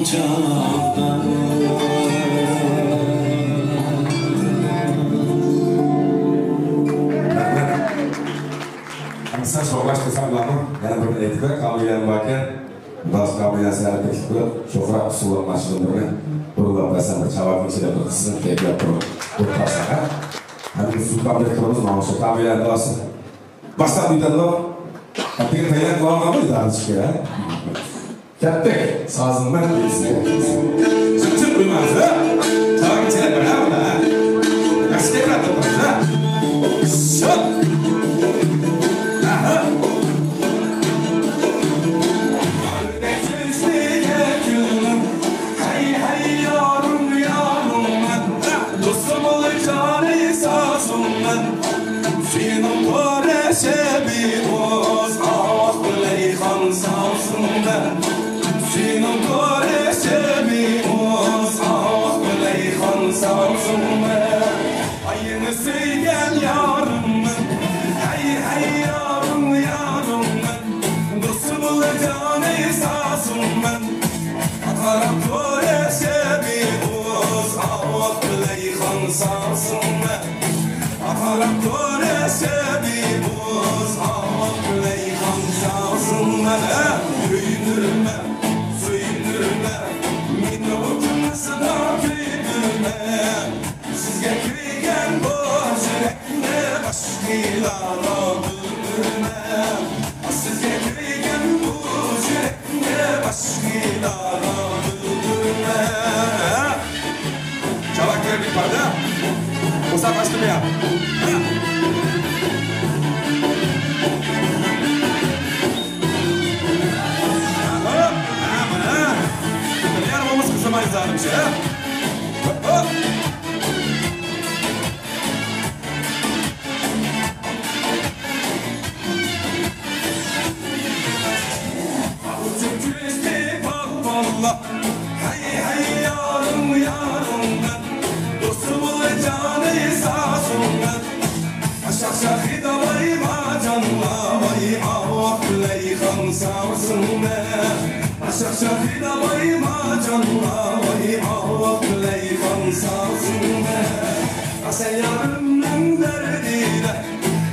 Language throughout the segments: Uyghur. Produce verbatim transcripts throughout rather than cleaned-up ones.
چاغدا. رەھمەت. ئەمىسە شوخلاشتۇرساق بولامدۇ؟ يەنە بىر ئېيتىپ بېرەي، قامۇيەن باركەن. راست قامۇيەن سەھەر تەكلىپ قىلىپ، شوخراق ئۇسسۇللۇق ماشىنىلىرىنى بۇرۇنلاپ بەرسەم، بىر چاۋاكنىڭ ئىچىدە بىر قىزنىڭ كەيپىيات بىر، بىر تارساق، ھە؟ ھەم بىز سۇلتان بەك قىلىمىز، ماڭا شۇ قامۇيەن باسسا. باشلاپ كېتەمدۇ؟ ئەتىگەن تەييار قىلىۋالغانمۇ ئىدارىچىگە؟ كەتتۇق. سازىڭ مەن بىلسىڭ. چىقچىق قويماڭ، ھە؟ چاغ كېلىپ بېرەمدۇ، ھە؟ ياخشى كەتمەپتۇ، ھە؟ شات! ئەھە! ھەي، ھەي، يارىم، يارىم مەن. دوستۇم جانى سازىم مەن. سېنىڭ قارا شەبىبىز، ئاق بىلەي خان سازىم مەن. سېنىڭ قارا شەبىبىز، ئاق بىلەي خان سازىم مەن. ئاينى سۆيگەن يارىم مەن. ھەي، ھەي، يارىم، يارىم مەن. دوستۇم جانى سازىم مەن. قاراپ تۇر شەبىبىز، ئاق بىلەي خان سازىم مەن. قاراپ تۇر شەبىبىز، ئاق بىلەي خان سازىم مەن. كۆيدۈرمە، سۆيدۈرمە، مېنى ئوتۇڭ ئاستىدا كۆيدۈرمە. سىزگە كۆيگەن بۇ يۈرەكنى باشقىلارغا بىلدۈرمە. سىزگە كۆيگەن بۇ يۈرەكنى باشقىلارغا بىلدۈرمە. چاۋاك بېرىپ باردا. ئۇزاق ئاچتىم يا. ھوپ، ھە، مانا. بىر يار بولمىسا قىزىمايسىز ھازىرچە، ھە؟ ھوپ، ھوپ. ئۇچۇپ كۈلدى باغبانلار. ھەي، ھەي، يارىم، يارىم مەن. دوستۇم جانى سازىم مەن. شاخ شاخىدا بايما جانلار، ۋاي، ئاۋاق بىلەي خان سازىم مەن. شاخ شاخىدا بايما جانلار، ۋاي، ئاۋاق بىلەي خان سازىم مەن. سەن يارىمنىڭ دەردىدە،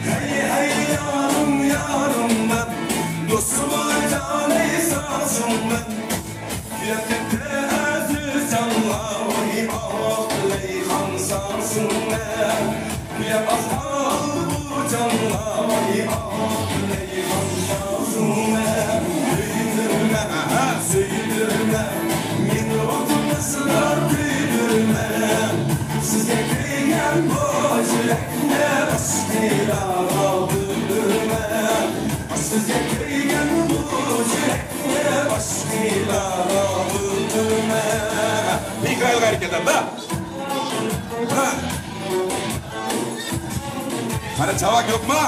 ھەي، ھەي، يارىم، يارىم مەن. دوستۇم جانى سازىم مەن. كۈيەپ كەتتى ئەزىز جانلار، ۋاي، ئاۋاق بىلەي خان سازىم مەن. كۈيەپ ئاز قالدى بۇ جانلار، ۋاي، ئاۋاق بىلەي خان سازىم مەن. كۆيدۈرمە، سۆيدۈرمە، مېنى ئوتۇڭ ئاستىدا كۆيدۈرمە. سىزگە كۆيگەن بۇ يۈرەكنى باشقىلارغا بىلدۈرمە. سىزگە كۆيگەن بۇ يۈرەكنى باشقىلارغا بىلدۈرمە. مىكروفونغا ھەرىكەت ئەمدى. ھە. قارا، چاۋاك يوقمۇ؟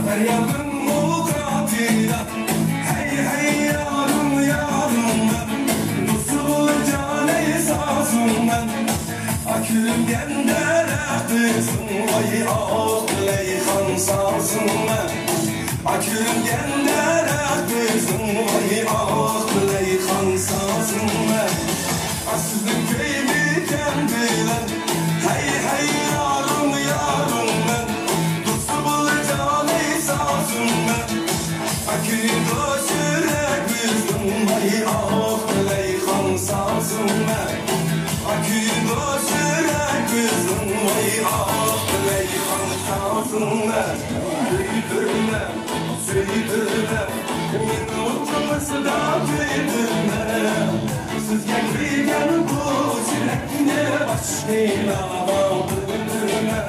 دەريانىڭ ئۇ قىراتىدا، ھەي، ھەي، يارىم، يارىم مەن، دوستۇم جانى سازىم مەن. ئاكۈلۈنگەن دەرەخ قىزىڭ، ۋاي، ئاق بىلەي خان سازىم مەن. ئاكۈلۈنگەن دەرەخ قىزىڭ، ۋاي، ئاق بىلەي خان سازىم مەن. سىزنىڭ كۆيمىكەن بىلەن، ھەي، ھەي، يارىم، يارىم مەن، دوستۇم جانى سازىم مەن. كۆيىدۇ يۈرەك بىزنىڭ، ۋاي، ئاق بىلەي خان سازىم مەن. كۆيىدۇ يۈرەك بىزنىڭ، ۋاي، ئاق بىلەي خان سازىم مەن. كۆيدۈرمە، سۆيدۈرمە، مېنى ئوتۇڭ ئاستىدا كۆيدۈرمە. سىزگە كۆيگەن بۇ يۈرەكنى باشقىلارغا بىلدۈرمە.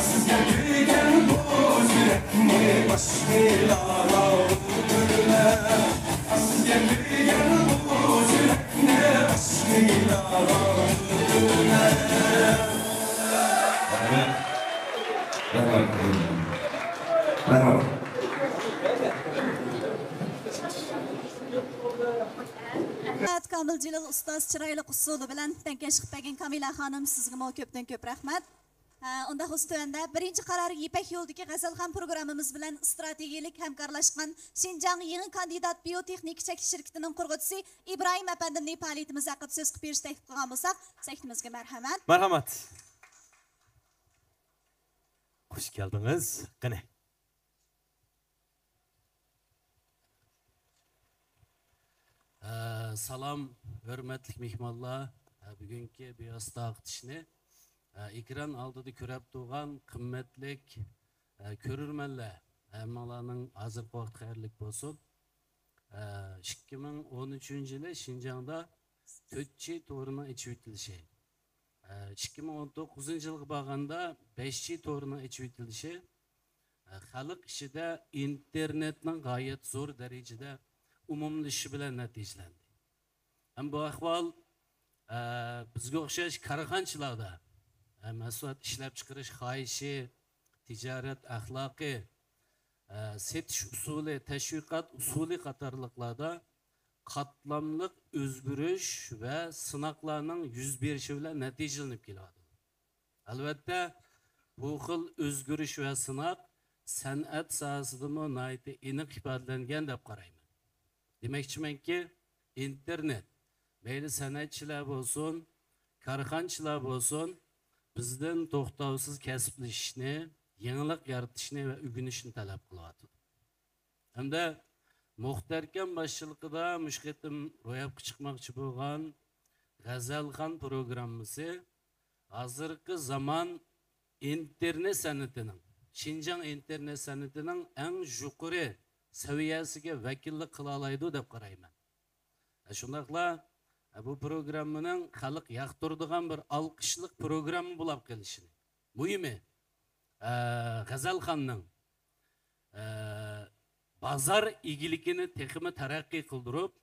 سىزگە كۆيگەن بۇ يۈرەكنى باشقىلارغا بىلدۈرمە. سىزگە كۆيگەن بۇ يۈرەكنى باشقىلارغا بىلدۈرمە. رەھمەت. رەھمەت. رەھمەت، كامىل جېلىل ئۇستاز چىرايلىق ئۇسسۇلى بىلەن تەڭكەشلىك بەرگەن كامىلە خانىم، سىزگىمۇ كۆپتىن كۆپ رەھمەت. ئە، ئۇنداق بولسا تۆۋەندە بىرىنچى قارار يىپەك يولىدىكى غەزەلخان پروگراممىمىز بىلەن ئىستراتېگىيەلىك ھەمكارلاشقان شىنجاڭ يېڭى كاندىدات بىيوتېخنىكا چەكلىك شىركىتىنىڭ قۇرغۇچىسى ئىبراھىم ئەپەندىمنى پائالىيىتىمىز ھەققىدە سۆز قىلىپ بېرىش تەكلىپ قىلغان بولساق، سەھنىمىزگە مەرھەمەت. مەرھەمەت. خۇش كەلدىڭىز. قېنى. ئە، سالام، ھۆرمەتلىك مېھمانلار. ئە، بۈگۈنكى بىۋاسىتە تارقىتىشنى، ئە، ئېكران ئالدىدا كۆرۈپ تۇرغان قىممەتلىك، ئە، كۆرۈرمەنلەر، ھەممىڭلارنىڭ ھازىرقى ۋاقتى خەيرلىك بولسۇن. ئە، ئىككى مىڭ ئون ئۈچىنچى يىلى شىنجاڭدا تۆت جى تورىنىڭ ئېچىۋېتىلىشى، ئە، ئىككى مىڭ ئون توققۇزىنچى يىلغا بارغاندا بەش جى تورىنىڭ ئېچىۋېتىلىشى، خەلق ئىچىدە ئىنتېرنېتنىڭ غايەت زور دەرىجىدە ئومۇملىشىشى بىلەن نەتىجىلەندى. ھەم بۇ ئەھۋال، ئە، بىزگە ئوخشاش كارخانىچىلاردا، ئە، مەھسۇلات ئىشلەپچىقىرىش خاھىشى، تىجارەت ئەخلاقى، ئە، سېتىش ئۇسۇلى، تەشۋىقات ئۇسۇلى قاتارلىقلاردا قاتلاملىق ئۆزگىرىش ۋە سىناقلارنىڭ يۈز بېرىشى بىلەن نەتىجىلىنىپ كېلىۋاتىدۇ. ئەلۋەتتە، بۇ خىل ئۆزگىرىش ۋە سىناق سەنئەت ساھەسىدىمۇ ناھايىتى ئېنىق ئىپادىلەنگەن دەپ قارايمەن. دېمەكچىمەنكى، ئىنتېرنېت مەيلى سەنئەتچىلەر بولسۇن، كارخانىچىلار بولسۇن، بىزدىن توختاۋسىز كەسىپلىشىشنى، يېڭىلىق يارىتىشنى ۋە ئۆگىنىشنى تەلەپ قىلىۋاتىدۇ. ھەمدە مۇختەركەم باشچىلىقىدا مۇشۇ قېتىم روياپقا چىقماقچى بولغان غەزەلخان پروگراممىسى ھازىرقى زامان ئىنتېرنېت سەنئىتىنىڭ، شىنجاڭ ئىنتېرنېت سەنئىتىنىڭ ئەڭ يۇقىرى سەۋىيەسىگە ۋەكىللىك قىلالايدۇ دەپ قارايمەن. شۇنداقلا بۇ پروگراممىنىڭ خەلق ياقتۇرىدىغان بىر ئالقىشلىق پروگرامما بولاپ قېلىشىنى، مۇھىمى، غەزەلخاننىڭ بازار ئىگىلىكىنى تېخىمۇ تەرەققىي قىلدۇرۇپ،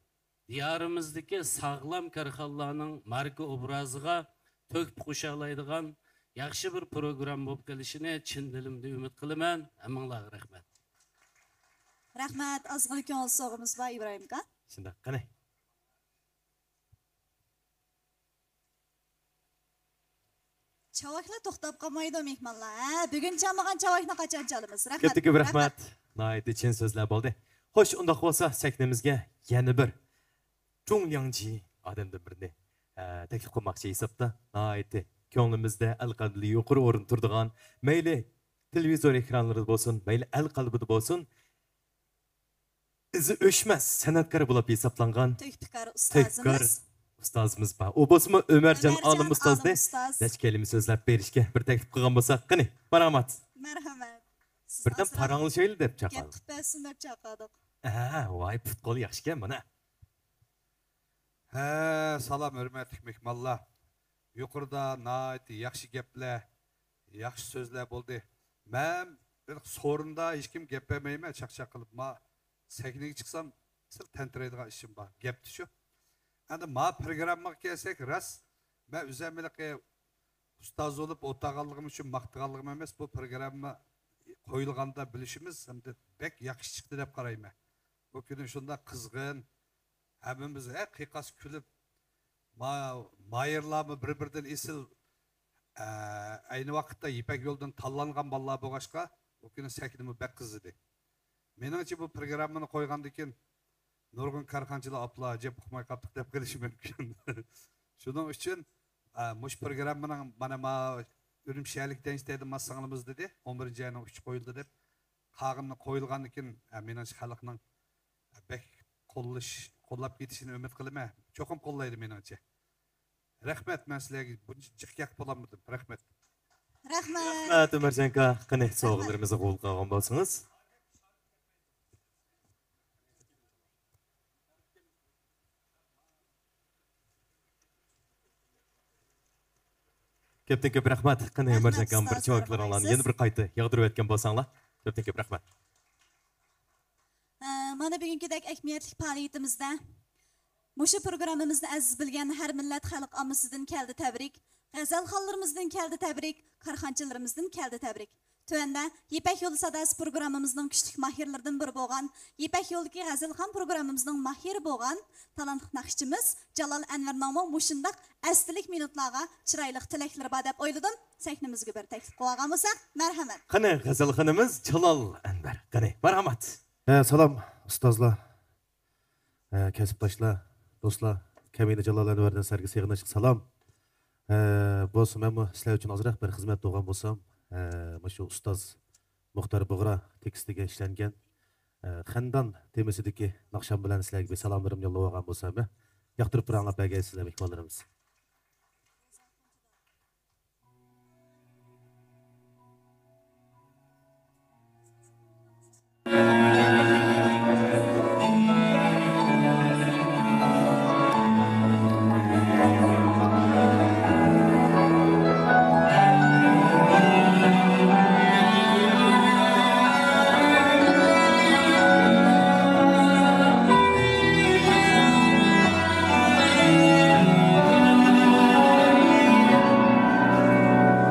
دىيارىمىزدىكى ساغلام كارخانىلارنىڭ ماركا ئوبرازىغا تۆھپە قوشالايدىغان ياخشى بىر پروگرامما بولۇپ قېلىشىنى چىن دىلىمدىن ئۈمىد قىلىمەن. ھەممىڭلارغا رەھمەت. رەھمەت. ئازغىنە كۆڭۈل سوۋغىمىز بار، ئىبراھىم ئاكا. شۇنداق، قېنى. چاۋاكلا توختاپ قالمايدۇ، مېھمانلار. ھە، بۈگۈن چالمىغان چاۋاكنى قاچان چالىمىز؟ رەھمەت. كۆپتىن كۆپ رەھمەت. ناھايىتى چىن سۆزلەر بولدى. خوش، ئۇنداق بولسا سەھنىمىزگە يەنە بىر جۇڭ لياڭجى ئادەمدىن بىرنى، ئە، تەكلىپ قىلماقچى ھېسابتا. ناھايىتى كۆڭلىمىزدە، ئەل قەلبىدە يۇقىرى ئورۇندا تۇرىدىغان، مەيلى تېلېۋىزور ئېكرانلىرىدا بولسۇن، مەيلى ئەل قەلبىدە بولسۇن، ئىزى ئۆچمەس سەنئەتكار بولۇپ ھېسابلانغان تۆھپىكار تۆھپىكار ئۇستازىمىز بار. ئۇ بولسىمۇ ئۆمەرجان ئالىم ئۇستازنى نەچچە كەلىمە سۆزلەپ بېرىشكە بىر تەكلىپ قىلغان بولساق، قېنى، ماراڭمات. مەرھەمەت. سىز بىردەم ئازراق پاراڭلىشايلى دەپ گەپ چاقىردىم. قىلىپ بەرسۇن دەپ چاقىردۇق. ھە، ۋاي، پۇتقول ياخشىكەن مانا. ھە، سالام، ھۆرمەتلىك مېھمانلار. يۇقىرىدا ناھايىتى ياخشى گەپلەر، ياخشى سۆزلەر بولدى. مەن بىر سورۇندا ھېچكىم گەپ بەرمەيمەن، چاقچاق قىلىپ. ما سەھنىگە چىقسام، سەل تەنتىرەيدىغان ئىشىم بار. گەپتە شۇ. ئەمدى ما پروگراممىغا كەلسەك، راست، مەن ئۆزۈم ھېلىقى ئۇستاز بولۇپ ئولتۇرغانلىقىم ئۈچۈن ماختىغانلىقىم ئەمەس، بۇ پروگرامما قويۇلغاندا بىلىشىمىز، ئەمدى بەك ياخشى چىقتى دەپ قارايمەن. بۇ كۈنى شۇنداق قىزغىن، ھەممىمىز، ھە، قىيقاس كۈلۈپ، ما-، ماھىرلارمۇ بىر-بىرىدىن ئېسىل، ئە، ئەينى ۋاقىتتا يىپەك يولىدىن تاللانغان بالىلار بولغاچقا، بۇ كۈنى سەھنىمۇ بەك قىزىدى. مېنىڭچە، بۇ پروگراممىنى قويغاندىن كېيىن، نۇرغۇن كارخانىچىلار، «ئاپلا، ئەجەب ئۇقماي قاپتۇق» دەپ قېلىشى مۇمكىن. شۇنىڭ ئۈچۈن، ئە، مۇشۇ پروگراممىنىڭ، مانا، ما ئۈرۈمچى شەھەرلىك تەنچى تەيدىن ماس سىڭلىمىز دېدى، ئون بىرىنچى ئاينىڭ ئۈچى قويۇلدى دەپ. قالغىنى قويۇلغاندىن كېيىن، ئە، مېنىڭچە، خەلقنىڭ بەك قوللىشى، قوللاپ كېتىشىنى ئۈمىد قىلىمەن. چوقۇم قوللايدۇ، مېنىڭچە. رەھمەت، مەن سىلەرگە بۇنچە جىق گەپ قىلالمىدىم. رەھمەت. رەھمەت. رەھمەت، ئۆمەرجان ئاكا. قېنى، رەھمەت. سوۋغىلىرىمىزنى قوبۇل قىلغان بولسىڭىز. كۆپتىن كۆپ رەھمەت. قېنى، رەھمەت، ئۆمەرجان ئاكام، بىر ئۇستاز، چاۋاكلىرىڭلارنى يەنە بىر قايتا ياغدۇرۇۋەتكەن بولساڭلار. كۆپتىن كۆپ رەھمەت. ئە، مانا بۈگۈنكىدەك ئەھمىيەتلىك پائالىيىتىمىزدە مۇشۇ پروگراممىمىزنى ئەزىز بىلگەن ھەر مىللەت خەلق ئاممىسىدىن كەلدى تەبرىك، غەزەلخانلىرىمىزدىن كەلدى تەبرىك، كارخانىچىلىرىمىزدىن كەلدى تەبرىك. تۆۋەندە يىپەك يولى ساداسى پروگراممىمىزنىڭ كۈچلۈك ماھىرلىرىدىن بىرى بولغان، يىپەك يولىدىكى غەزەلخان پروگراممىمىزنىڭ ماھىرى بولغان تالانتلىق ناخشىچىمىز جالال ئەنۋەرنىڭمۇ مۇشۇنداق ئەستىلىك مىنۇتلارغا چىرايلىق تىلەكلىرى بار دەپ ئويلىدىم. سەھنىمىزگە بىر تەكلىپ قىلىۋالغان بولساق، مەرھەمەت. قېنى، غەزەلخېنىمىز جالال ئەنۋەر. قېنى، مەرھەمەت. ھە، سالام، ئۇستازلار. ھە، كەسىپداشلار، دوستلار، كەمىنە جالال ئەنۋەردىن سىلەرگە سېغىنىشلىق سالام. ھە، بولسا مەنمۇ سىلەر ئۈچۈن ئازراق بىر خىزمەت قىلغان بولسام، ھە، مۇشۇ ئۇستاز مۇختار بۇغرا تېكىستىگە ئىشلەنگەن، ھە، خەندان تېمىسىدىكى ناخشام بىلەن سىلەرگە بىر سالاملىرىمنى يوللاپ ئالغان بولسام، ھە، ياقتۇرۇپ بىر ئاڭلاپ بەرگەيسىزلەر، مېھمانلىرىمىز.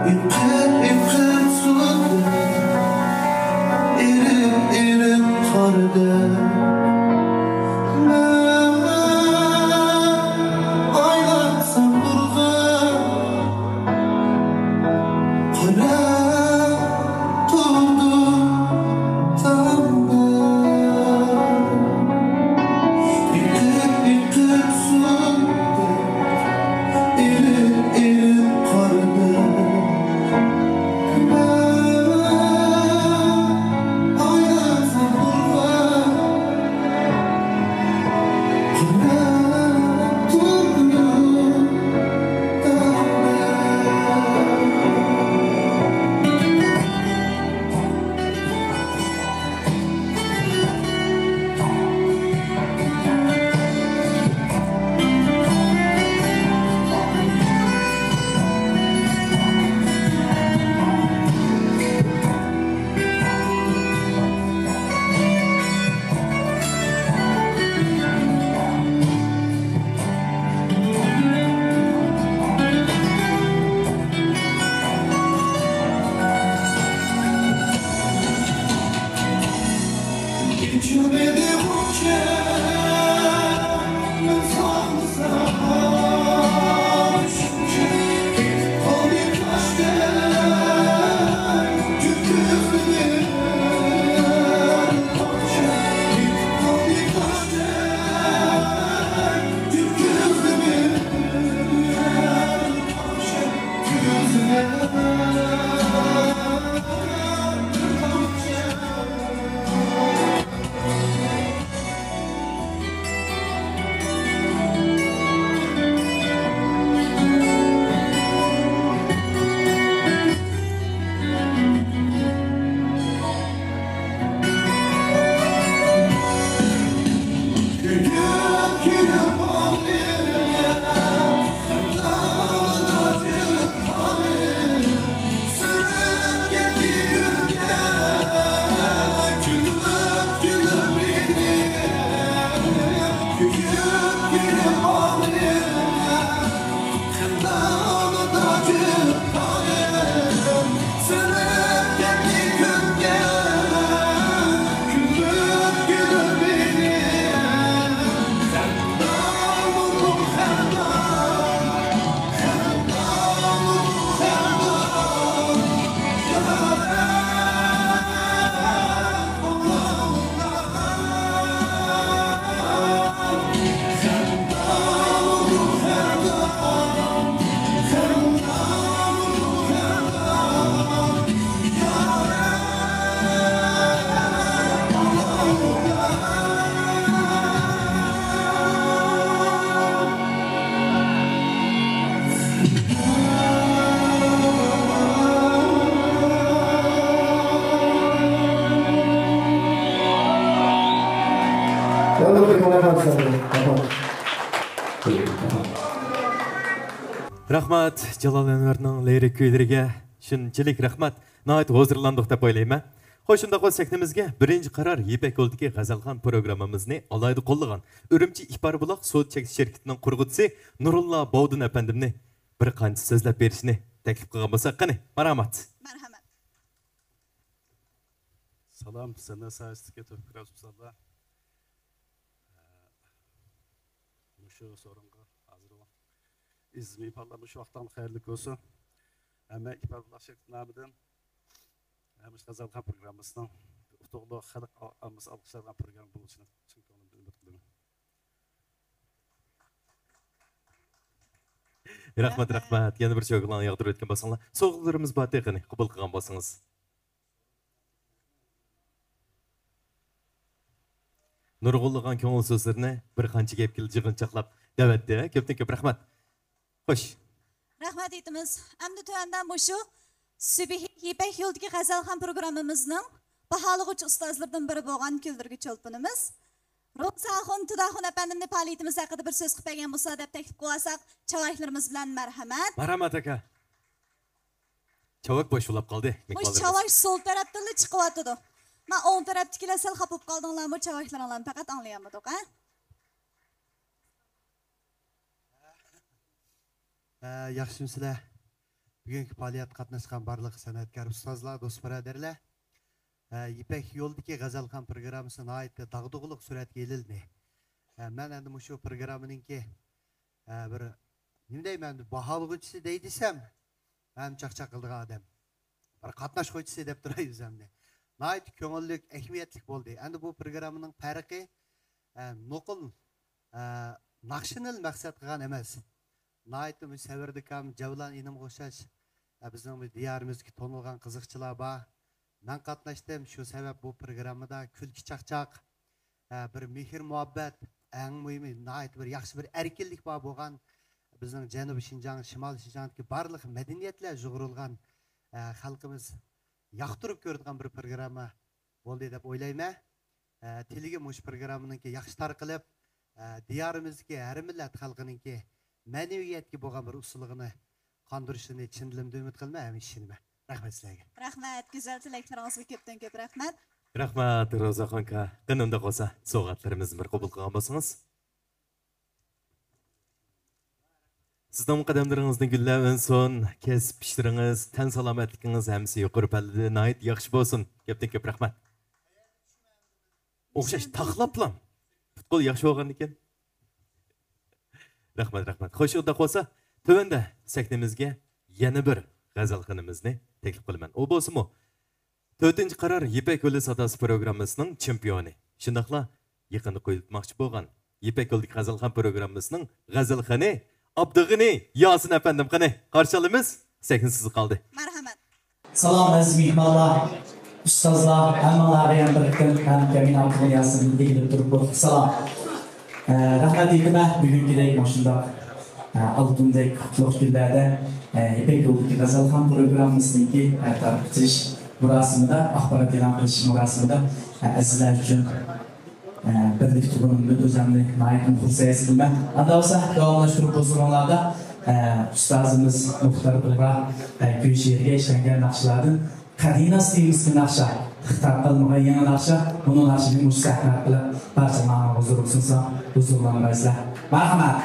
ئېقىپ، ئېقىپ سۇدەك، ئېرىپ، ئېرىپ قاردەك. مەن ئايلانسام نۇرغا، قاراپ تۇردۇم تامدا. ئېقىپ، ئېقىپ سۇدەك، ئېرىپ، ئېرىپ قاردەك. مەن ئايلانسام نۇرغا، رەھمەت، جالال ئەنۋەرنىڭ لىرىك كۈيلىرىگە شۇنچىلىك رەھمەت. ناھايىتى ھۇزۇرلاندۇق دەپ ئويلايمەن. خوش، شۇنداق بولسا سەھنىمىزگە بىرىنچى قارار يىپەك يولىدىكى غەزەلخان پروگراممىمىزنى ئالاھىدە قوللىغان ئۈرۈمچى ئىپاربۇلاق سودا چەكلىك شىركىتىنىڭ قۇرغۇچىسى نۇرۇللا باۋۇدۇن ئەپەندىمنى بىر قانچە سۆزلەپ بېرىشىنى تەكلىپ قىلغان بولساق، قېنى، مەرھەمەت. مەرھەمەت. سالام، سەنئەت ساھەسىدىكى تۆھپىكار ئۇستازلار. مۇشۇ سورۇنغا ھازىر بولغان ئەزىز مېھمانلار، مۇشۇ ۋاقتىڭلار خەيرلىك بولسۇن. ھەممە ئىپادە بۇلاق شىركىتى نامىدىن ھەممە غەزەلخان پروگراممىسىنىڭ ئۇتۇقلۇق، خەلق ئاممىسى ئالقىشلايدىغان پروگرامما بولۇشىنى چىن كۆڭلۈمدىن ئۈمىد قىلىمەن. رەھمەت، رەھمەت. يەنە بىر شوكولادنى ياغدۇرۇپ ئۆتكەن بولساڭلار. سوغۇقلىرىمىز بار، قېنى، قوبۇل قىلغان بولسىڭىز. نۇرغۇنلىغان كۆڭۈل سۆزلىرىنى بىر قانچە گەپكە يىغىنچاقلاپ دەۋەتتى. كۆپتىن كۆپ رەھمەت. خوش. رەھمەت ئېيتىمىز. ئەمدى تۆۋەندە مۇشۇ سۈبھى يىپەك يولىدىكى غەزەلخان پروگراممىمىزنىڭ باھالىغۇچى ئۇستازلىرىدىن بىرى بولغان كۈلدۈرگۈچى چولپىنىمىز روزاخۇن تۇداخۇن ئەپەندىمنى پائالىيىتىمىز ھەققىدە بىر سۆز قىلىپ بەرگەن بولسا دەپ تەكلىپ قىلىۋالساق، چاۋاكلىرىمىز بىلەن مەرھەمەت. مەرھەمەت ئاكا. چاۋاك بوش بولاپ قالدى. مۇشۇ چاۋاك سول تەرەپتىنلا چىقىۋاتىدۇ. ما ئوڭ تەرەپتىكىلەر سەل خاپا بولۇپ قالدىڭلارمۇ، چاۋاكلىرىڭلارنى پەقەت ئاڭلىيالمىدۇق، ھە؟ ئە، ياخشىمۇسىلەر؟ بۈگۈنكى پائالىيەتكە قاتناشقان بارلىق سەنئەتكار ئۇستازلار، دوست بۇرادەرلەر! ئە، يىپەك يولىدىكى غەزەلخان پروگراممىسى ناھايىتى داغدۇغىلىق سۈرئەتكە ئېلىندى. ئە، مەن ئەمدى مۇشۇ پروگراممىنىڭكى، ئە، بىر، نېمە دەيمەن، باھالىغۇچىسى دەي دېسەم، مەن چاقچاق قىلىدىغان ئادەم. بىر قاتناشقۇچىسى دەپ تۇراي ئۆزۈمنى. ناھايىتى كۆڭۈللۈك، ئەھمىيەتلىك بولدى. ئەمدى بۇ پروگراممىنىڭ پەرقى، ئە، نوقۇل، ئە، ناخشىنىلا مەقسەت قىلغان ئەمەس. ناھايىتى مۇشۇ سەۋردىكام جەۋلان ئىنىمغا ئوخشاش، ئە، بىزنىڭ بۇ دىيارىمىزدىكى تونۇلغان قىزىقچىلار بار. مەن قاتناشتىم، شۇ سەۋەب بۇ پروگراممىدا كۈلكە چاقچاق، ئە، بىر مېھىر مۇھەببەت، ئەڭ مۇھىمى ناھايىتى بىر ياخشى بىر ئەركىنلىك بار بولغان، بىزنىڭ جەنۇبىي شىنجاڭ، شىمالىي شىنجاڭدىكى بارلىق مەدەنىيەتلەر يۇغۇرۇلغان، ئە، خەلقىمىز ياقتۇرۇپ كۆرىدىغان بىر پروگرامما بولدى دەپ ئويلايمەن. ئە، تىلىگە مۇشۇ پروگراممىنىڭكى ياخشى تارقىلىپ، ئە، دىيارىمىزدىكى ھەر مىللەت خەلقىنىڭكى مەنىۋىيەتكە بولغان بىر ئۇسۇلىنى قاندۇرۇشىنى چىن دىلىمدىن ئۈمىد قىلىمەن ھەم ئىشىنىمەن. رەھمەت سىلەرگە. رەھمەت، گۈزەل تىلەكلىرىڭىزگە كۆپتىن كۆپ رەھمەت. رەھمەت، روزاخانكا. قېنى، ئۇنداق بولسا، سوۋغاتلىرىمىزنى بىر قوبۇل قىلغان بولسىڭىز. سىزنىڭ قەدەملىرىڭىزدىن گۈللەر ئۈنسۇن، كەسىپ ئىشلىرىڭىز، تەن سالامەتلىكىڭىز ھەممىسى يۇقىرى پەللىدە ناھايىتى ياخشى بولسۇن. كۆپتىن كۆپ رەھمەت. ئوخشاش تاقلاپلا. پۇتبول ياخشى بولغاندىكىن. رەھمەت، رەھمەت. خوش، ئۇنداق بولسا، تۆۋەندە سەھنىمىزگە يەنە بىر غەزەلخېنىمىزنى تەكلىپ قىلىمەن. ئۇ بولسىمۇ، تۆتىنچى قارار يىپەك يولى ساداسى پروگراممىسىنىڭ چېمپىيونى، شۇنداقلا يېقىندا قويۇلماقچى بولغان يىپەك يولىدىكى غەزەلخان پروگراممىسىنىڭ غەزەلخېنى ئابدۇغېنى ياسىن ئەپەندىم. قېنى، قارشى ئالىمىز. سەھنە سىزگە قالدى. مەرھەمەت. سالام، ئەزىز مېھمانلار، ئۇستازلار، ھەممىڭلارغا يەنە بىر قېتىم مەن كەمىن ئابدۇغېنى ياسىندىن ئېگىلىپ تۇرۇپ بۇ سالام. ئە، رەھمەت ئېيتىمەن، بۈگۈنكىدەك مۇشۇنداق، ئە، ئالتۇندەك قۇتلۇق كۈنلەردە، ئە، يىپەك يولىدىكى غەزەلخان پروگراممىسىنىڭكى، ئە، تارقىتىش مۇراسىمىدا، ئاخبارات ئېلان قىلىش مۇراسىمىدا، ئە، ئەزىزلەر ئۈچۈن، ئە، بىرلىكتە بولغىنىمدىن ئۆزۈمنى ناھايىتى خۇرسەن ھېس قىلىمەن. ئاندا بولسا، داۋاملاشتۇرۇپ ھۇزۇرۇڭلاردا، ئە، ئۇستازىمىز مۇختار تۇرغا، ئە، كۈي شېئىرگە ئىشلەنگەن ناخشىلاردىن قەدىناس تېمىسىدىكى ناخشا، ئىختىيار قىلىنغان يېڭى ناخشا، بۇنىڭ ناخشىنى مۇشۇ سەھنە ئارقىلىق بارچە ماڭا ھۇزۇرغا سۇنسام، ھۇزۇرلانمايسىلەر. مەرھەمەت.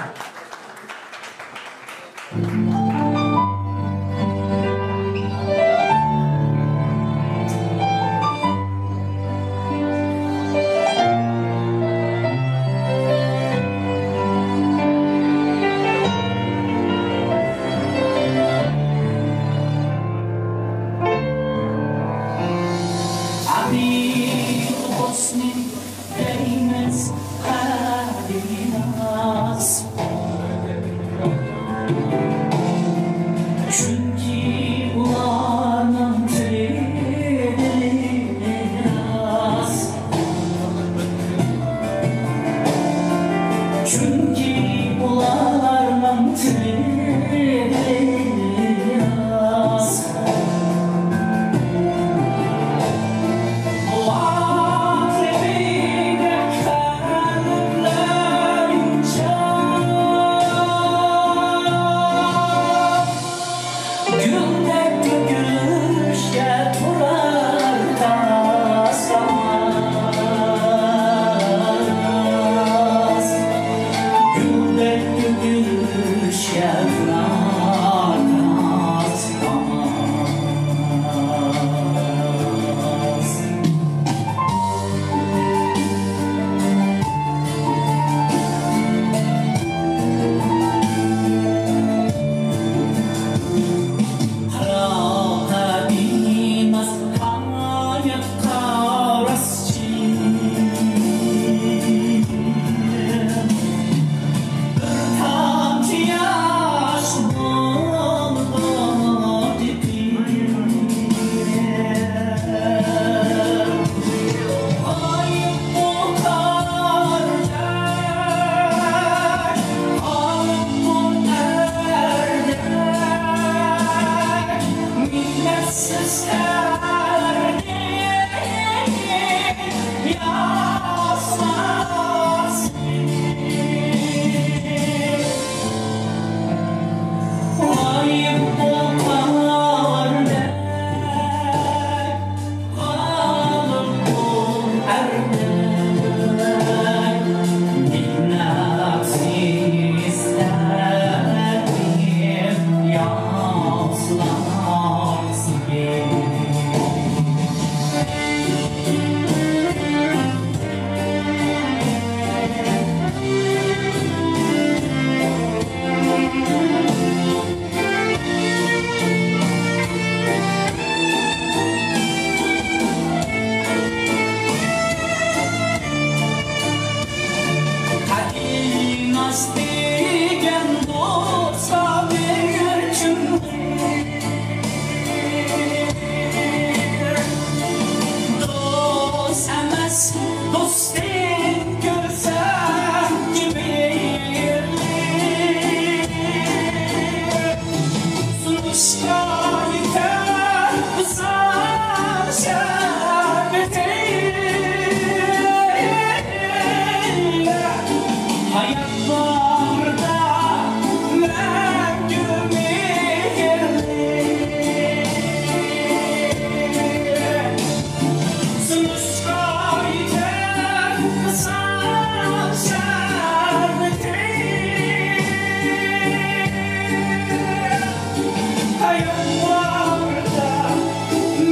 چۈنكى ئۇلارنىڭ تىلى راست. چۈنكى ئۇلارنىڭ تىلى راست. بۇلار تىلى قەلبلەرنىڭ چاق. گۈلدەك تۆكۈلۈشكە تۇرار تاس-تاس. گۈلدەك تۆكۈلۈشكە تۇرار ھايات باغرىدا مەڭگۈ مېھىرلىك. سۇنۇشقا يېتەر ۋىسال شەربىتى. ھايات باغرىدا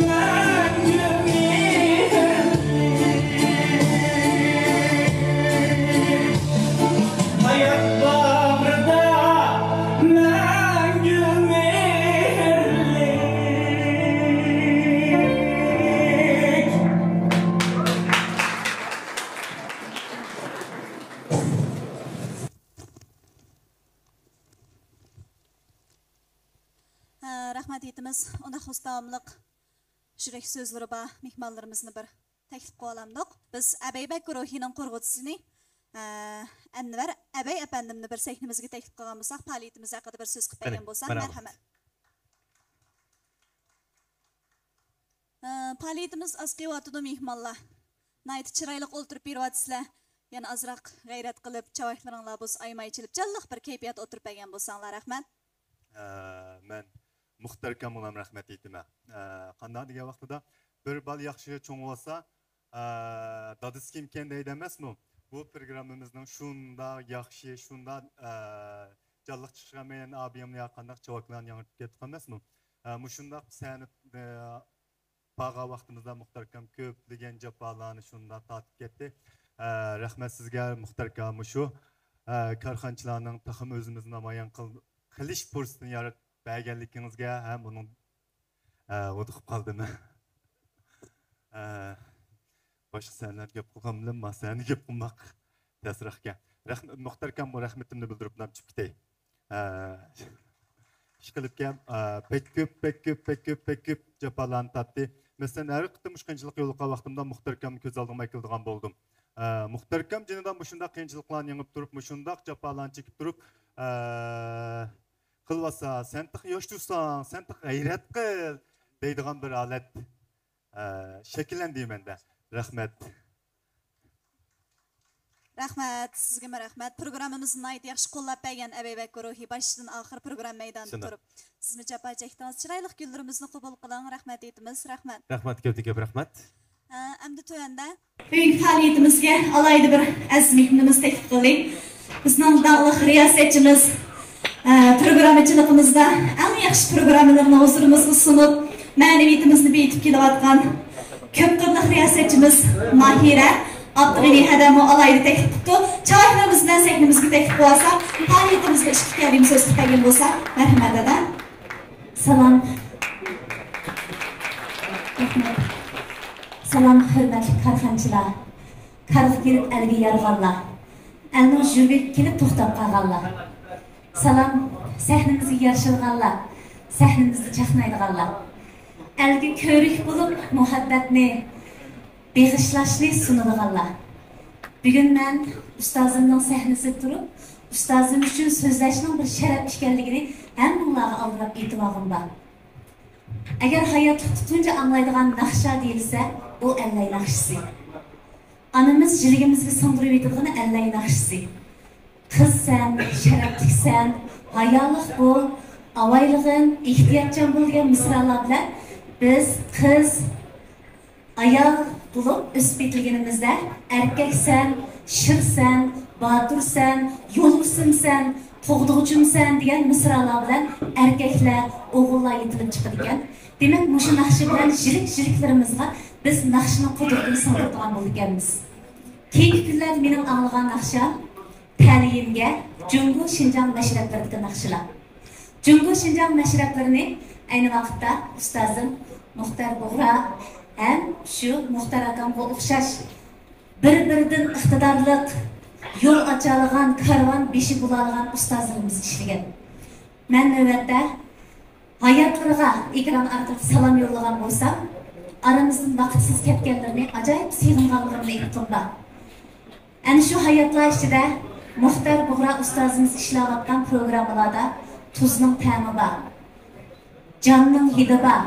مەڭگۈ مېھىرلىك. ھايات باغرىدا مەڭگۈ مېھىرلىك. ھە، رەھمەت ئېيتىمىز. ئۇنداق، داۋاملىق يۈرەك سۆزلىرى بار مېھمانلىرىمىزنى بىر تەكلىپ قىلىۋالامدۇق. بىز ئەبەي بەكرى روھىنىڭ قۇرغۇچىسىنى، ئە، ئەنۋەر ئەبەي ئەپەندىمنى بىر سەھنىمىزگە تەكلىپ قىلغان بولساق، پائالىيىتىمىز ھەققىدە بىر سۆز قىلىپ بەرگەن بولسا، مەرھەمەت. ئە، پائالىيىتىمىز ئاز قېلىۋاتىدۇ، مېھمانلار. ناھايىتى چىرايلىق ئولتۇرۇپ بېرىۋاتىسىلەر. يەنە ئازراق غەيرەت قىلىپ، چاۋاكلىرىڭلار بولسا ئايماي چېلىپ، جانلىق بىر كەيپىيات ئولتۇرۇپ بەرگەن بولساڭلار، رەھمەت. ئە، مەن مۇختەر ئاكامغا رەھمەت ئېيتىمەن. ئە، قانداق دېگەن ۋاقتىدا، بىر بالا ياخشى چوڭ بولسا، ئە، دادىسى كىمكەن دەيدۇ ئەمەسمۇ؟ بۇ پروگراممىمىزنىڭ شۇنداق ياخشى، شۇنداق، ئە، جانلىق چىقىشىغا مەن ئابىيەمنى يا قانداق چاۋاكلارنى ياڭرىتىپ كەتتۇق ئەمەسمۇ؟ ئە، مۇشۇنداق سەھنە، ئە، بارغان ۋاقتىمىزدا مۇختەر ئاكام كۆپلىگەن جاپالارنى شۇنداق تارتىپ كەتتى. ئە، رەھمەت سىزگە، مۇختەر ئاكا، مۇشۇ، ئە، كارخانىچىلارنىڭ تېخىمۇ ئۆزىمىزنى نامايان قىل-، قىلىش پۇرسىتىنى يارىتىپ بەرگەنلىكىڭىزگە ھەم ئۇنىڭ، ئە، ھودۇقۇپ قالدىم. ئە، باشقا سەھنىلەردە گەپ قىلغان بىلەن ما سەھنىدە گەپ قىلماق تەسرەككەن. رەھمەت، مۇختەر ئاكام، بۇ رەھمىتىمنى بىلدۈرۈپ چىقىپ كېتەي. ئە، ئىشقىلىپكەن، ئە، بەك كۆپ، بەك كۆپ، بەك كۆپ، بەك كۆپ جاپالارنى تارتتى. مەسىلەن، ھەر قېتىم مۇشۇ قىيىنچىلىققا يولۇققان ۋاقتىمدا مۇختەر ئاكامنى كۆز ئالدىمغا ئەكېلىدىغان بولدۇم. ئە، مۇختەر ئاكام جېنىدا مۇشۇنداق قىيىنچىلىقلارنى يېڭىپ تۇرۇپ، مۇشۇنداق جاپالارنى چېكىپ تۇرۇپ، ئە، قىلىۋاتسا، سەن تېخى ياش تۇرساڭ، سەن تېخى غەيرەت قىل دەيدىغان بىر ھالەت، ئە، شەكىللەندى مەندە. رەھمەت. رەھمەت، سىزگىمۇ رەھمەت. پروگراممىمىزنى ناھايىتى ياخشى قوللاپ بەرگەن ئەبەي بەكرى روھى باشتىن ئاخىر پروگرامما مەيدانىدا تۇرۇپ، سىزمۇ جاپا چەكتىڭىز. چىرايلىق گۈللىرىمىزنى قوبۇل قىلىڭ. رەھمەت ئېيتىمىز. رەھمەت. رەھمەت، كۆپتىن كۆپ رەھمەت. ئە، ئەمدى تۆۋەندە بۈگۈنكى پائالىيىتىمىزگە ئالاھىدە بىر ئەزىز مېھمىنىمىز تەكلىپ قىلدى. بىزنىڭ داڭلىق رىياسەتچىمىز، ئە، پروگراممىچىلىقىمىزدا ئەڭ ياخشى پروگراممىلىرىنى ھۇزۇرىمىزغا سۇنۇپ، مەنىۋىيىتىمىزنى بېيىتىپ كېلىۋاتقان كۆپ قىرلىق رىياسەتچىمىز ماھىرە ئابدۇغېنى ھەدەممۇ ئالاھىدە تەكلىپ قىپتۇ. چاۋاكلىرىمىز بىلەن سەھنىمىزگە تەكلىپ قىلىۋالساق، پائالىيىتىمىزگە ئىككى كەلىمە سۆز قىلىپ بەرگەن بولسا، مەرھەمەت ھەدە. سالام. رەھمەت. سالام، ھۆرمەتلىك كارخانىچىلار، كارغا كىرىپ ئەلگە يارىغانلار، ئەلنىڭ يۈرىكىگە كېلىپ توختاپ قالغانلار. سالام، سەھنىمىزگە يارىشىدىغانلار، سەھنىمىزدە چاقنايدىغانلار، ئەلگە كۆۋرۈك بولۇپ مۇھەببەتنى، بېغىشلاشنى سۇنىدىغانلار. بۈگۈن مەن ئۇستازىمنىڭ سەھنىسىدە تۇرۇپ، ئۇستازىم ئۈچۈن سۆزلەشنىڭ بىر شەرەپ ئىكەنلىكىنى ھەممىڭلارغا ئالدىراپ ئېيتىۋالغۇم بار. ئەگەر ھاياتلىقتا تۇنجى ئاڭلايدىغان ناخشا دېيىلسە، ئۇ ئەللەي ناخشىسى. ئانىمىز يۈرىكىمىزگە سىڭدۈرۈۋېتىدىغىنى ئەللەي ناخشىسى. قىزسەن، شەرەپلىكسەن، ھايالىق بول، ئاۋايلىغىن، ئېھتىياتچان بول دېگەن مىسرالار بىلەن بىز قىز، ئايال بولۇپ ئۆسۈپ يېتىلگىنىمىزدە، ئەركەكسەن، شىرسەن، باتۇرسەن، يولۋىسىمسەن، قوغدىغۇچىمسەن دېگەن مىسرالار بىلەن ئەركەكلەر، ئوغۇللار يېتىلىپ چىقىدىكەن. دېمەك، مۇشۇ ناخشا بىلەن يىرىك-يىرىكلىرىمىزغا بىز ناخشىنىڭ قۇدرىتىنى سىڭدۈرىدىغان بولىدىكەنمىز. كېيىنكى كۈنلەردە مېنىڭ ئاڭلىغان ناخشام تەلىيىمگە جۇڭگو شىنجاڭ مەشرەپلىرىدىكى ناخشىلار. جۇڭگو شىنجاڭ مەشرەپلىرىنى ئەينى ۋاقىتتا ئۇستازىم مۇختەر بۇغرا ھەم شۇ مۇختەر ئاكامغا ئوخشاش بىر-بىرىدىن ئىقتىدارلىق، يول ئاچالىغان، كارۋان بېشى بولالىغان ئۇستازلىرىمىز ئىشلىگەن. مەن نۆۋەتتە ھاياتلىرىغا ئېكران ئارقىلىق سالام يوللىغان بولسام، ئارىمىزدىن ۋاقىتسىز كەتكەنلىرىنى ئاجايىپ سېغىنغانلىرىمنى ئېيتقۇم بار. ئەنە شۇ ھاياتلار ئىچىدە مۇختەر بۇغرا ئۇستازىمىز ئىشلەۋاتقان پروگراممىلاردا تۇزنىڭ تەمى بار، جاننىڭ ھىدى بار.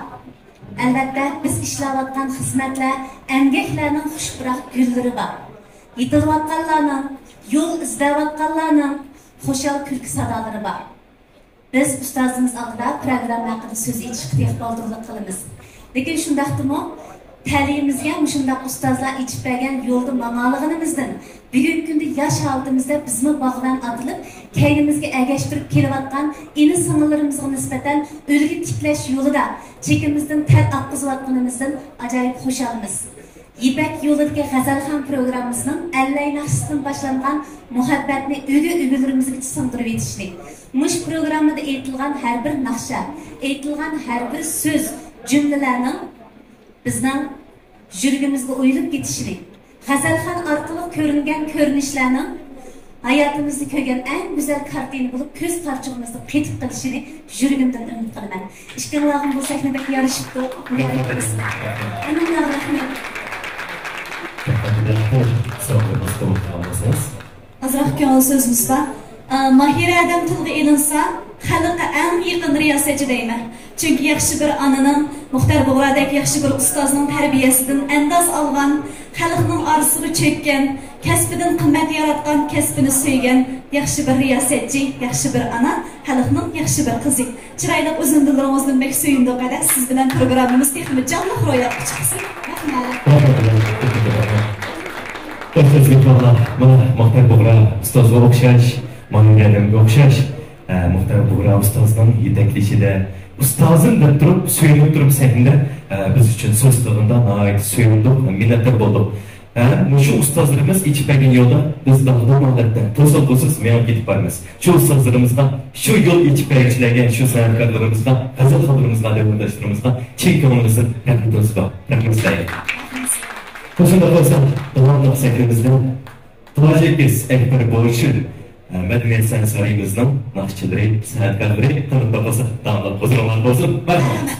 ئەلۋەتتە، بىز ئىشلەۋاتقان خىزمەتلەر، ئەمگەكلەرنىڭ خۇش پۇراق گۈللىرى بار. يېتىلىۋاتقانلارنىڭ، يول ئىزدەۋاتقانلارنىڭ خۇشال كۈلكە سادالىرى بار. بىز ئۇستازىمىز ئالدىدا پروگرامما ھەققىدە سۆز ئېچىشقا تېخى بالدۇرلۇق قىلىمىز. لېكىن شۇنداقتىمۇ، تەلىيىمىزگە مۇشۇنداق ئۇستازلار ئېچىپ بەرگەن يولدا ماڭالىغىنىمىزدىن، بۈگۈنكى كۈندە ياش ھالىتىمىزدە بىزمۇ باغۋەن ئاتىلىپ، كەينىمىزگە ئەگەشتۈرۈپ كېلىۋاتقان ئىنى-سىڭىللىرىمىزغا نىسبەتەن ئۈلگە تىكلەش يولىدا چېكىمىزدىن تەر ئاققۇزۇۋاتقىنىمىزدىن ئاجايىپ خۇشالمىز. يىپەك يولىدىكى غەزەلخان پروگراممىسىنىڭ ئەللەي ناخشىسىدىن باشلانغان مۇھەببەتنى ئۈگە-ئۈگىلىرىمىزگىچە سىڭدۈرۈۋېتىشنى، مۇشۇ پروگراممىدا ئېيتىلغان ھەر بىر ناخشا، ئېيتىلغان ھەر بىر سۆز، جۈملىلەرنىڭ بىزنىڭ يۈرىكىمىزگە ئويۇلۇپ كېتىشىنى، غەزەلخان ئارقىلىق كۆرۈنگەن كۆرۈنۈشلەرنىڭ ھاياتىمىزدا كۆرگەن ئەڭ گۈزەل كارتىنا بولۇپ، كۆز قارىچۇقىمىزدا قېتىپ قېلىشىنى يۈرىكىمدىن ئۈمىد قىلىمەن. ئىككىڭلارغا بۇ سەھنە بەك يارىشىپتۇ. مۇبارەك بولسۇن. ھەممىڭلارغا رەھمەت. ئازراق كۆڭۈل سۆزىمىز بار. ئا، ماھىرە ئادەم تىلغا ئېلىنسا، خەلققە ئەڭ يېقىن رىياسەتچى دەيمەن. چۈنكى ياخشى بىر ئانىنىڭ، مۇختەر بۇغرادەك ياخشى بىر ئۇستازنىڭ تەربىيەسىدىن ئەنداز ئالغان، خەلقنىڭ ئارىسىغا چۆككەن، كەسپىدىن قىممەت ياراتقان، كەسپىنى سۆيگەن ياخشى بىر رىياسەتچى، ياخشى بىر ئانا، خەلقنىڭ ياخشى بىر قىزى. چىرايلىق ئۈزۈندىلىرىڭىزدىن بەك سۆيۈندۇق ھەدە. سىز بىلەن پروگراممىمىز تېخىمۇ جانلىق روياپقا چىقسۇن. رەھمەت. خوش، سۆزگە قاراڭلار. مانا، مۇختەر بۇغرا ئۇستازغا ئوخشاش، ماھىرە ئادەمگە ئوخشاش، ئە، مۇختەر بۇغرا ئۇستازنىڭ يېتەكلىشىدە، ئۇستازىم دەپ تۇرۇپ، سۆيۈنۈپ تۇرۇپ سەھنىدە، ئە، بىز ئۈچۈن سۆز قىلغىنىدا ناھايىتى سۆيۈندۇق، مىننەتدار بولدۇق. ھە، مۇشۇ ئۇستازلىرىمىز ئېچىپ بەرگەن يولدا بىز داغدۇغا ھالەتتە توسۇلغۇسىز مېڭىپ كېتىپ بارىمىز. شۇ ئۇستازلىرىمىزغا، شۇ يول ئېچىپ بەرگۈچىلەرگە، شۇ سەنئەتكارلىرىمىزغا، غەزەل خادىملىرىمىزغا، دەۋرداشلىرىمىزغا چىن كۆڭلىمىزدىن رەھمىتىمىزنى سۇندۇق. رەھمەت سىلەرگە. شۇنداق بولسا، داۋاملىق سەھنىمىزدە تاج ئېكىس ئەكبەر بويىچىن، ئە، مەدەنىيەت سەن سارىيىمىزنىڭ ناخشىچىلىرى، سەنئەتكارلىرى، قىلىپ بولسا، داۋاملىق ھۇزۇرۇڭلاردا بولسۇن. مەرھەبا.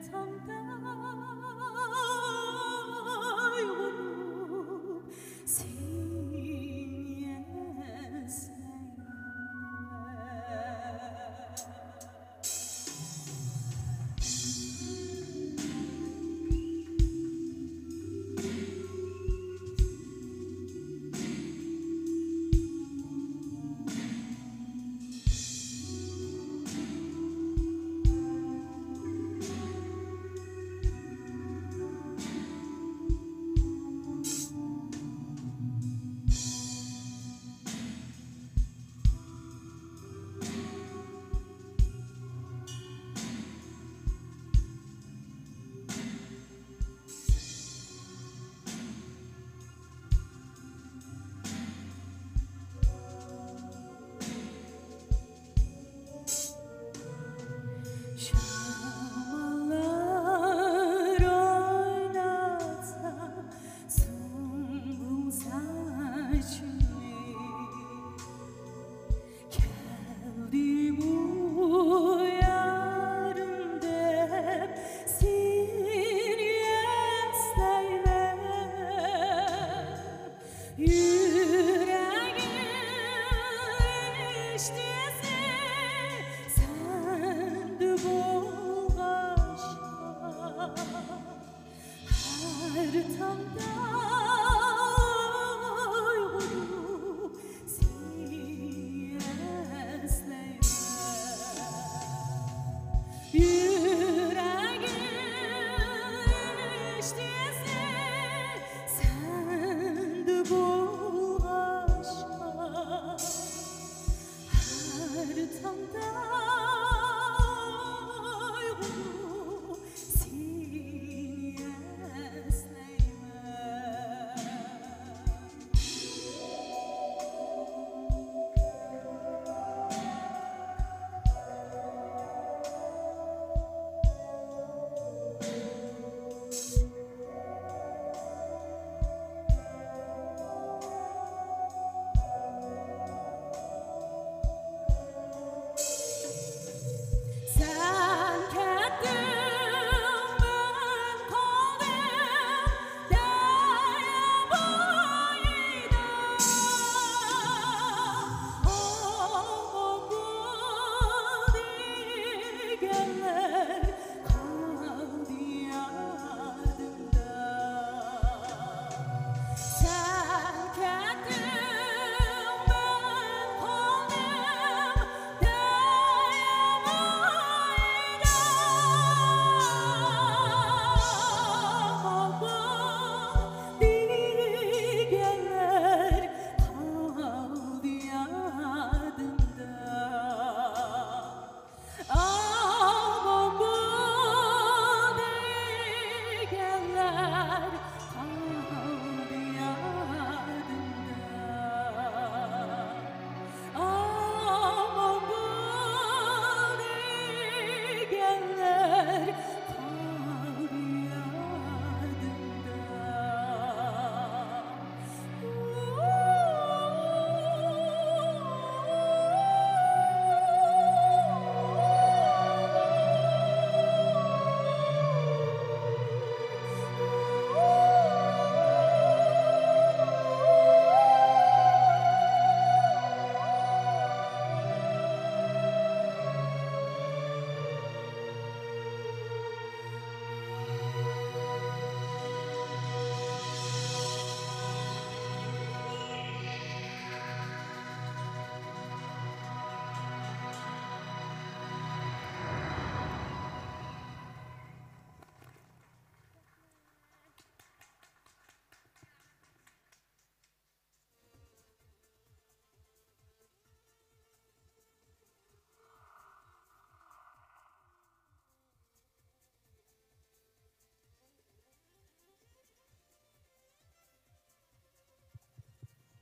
تاڭدا ئويغىنىپ سېنى ئەسلەيمەن. شاماللار ئويناتسا سۇمبۇل ساچىنى، كەلدىمۇ يارىم دەپ سېنى ئەسلەيمەن. يۈرەكىم ئىشتىسى سەندە بولغاچقا، ھەر تاڭدا ئويغىنىپ سېنى ئەسلەيمەن. يۈرەكىم ئىشتىسى سەندە بولغاچقا، ھەر تاڭدا ئويغىنىپ سېنى ئەسلەيمەن. سەن كەتتىڭ، مەن قالدىم دەريا بويىدا. ئامان بول دېگەنلەر قالدى يادىمدا. سەن كەتتىڭ، مەن قالدىم دەريا بويىدا. ئامان بول دېگەنلەر قالدى يادىمدا. ئامان بول دېگەنلەر قالدى يادىمدا. ئامان بول دېگەنلەر قالدى يادىمدا.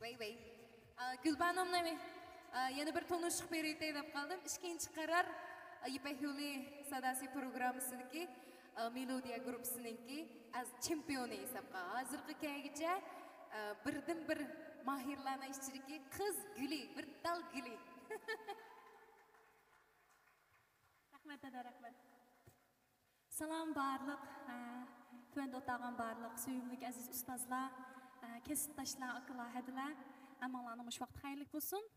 ۋەي، ۋەي. ئا، گۈلبانۇم نېمە؟ ئا، يەنە بىر تونۇشلۇق بېرىۋېتەي دەپ قالدىم. ئىككىنچى قارار، ئا، يىپەك يولى ساداسى پروگراممىسىدىكى، ئا، مېلودىيە گۇرۇپپىسىنىڭكى ئەز چېمپىيونى ھېسابقا. ھازىرغا كەلگۈچە، ئا، بىردىنبىر ماھىرلارنىڭ ئىچىدىكى قىز گۈلى، بىر تال گۈلى. رەھمەت، دادا، رەھمەت. سالام بارلىق، ئە، تۆۋەندە ئولتۇرغان بارلىق سۆيۈملۈك ئەزىز ئۇستازلار، ئە، كەسىپداشلار، ئاكىلار، ھەدىلەر، ھەممىڭلارنىڭ مۇشۇ ۋاقتى خەيرلىك بولسۇن.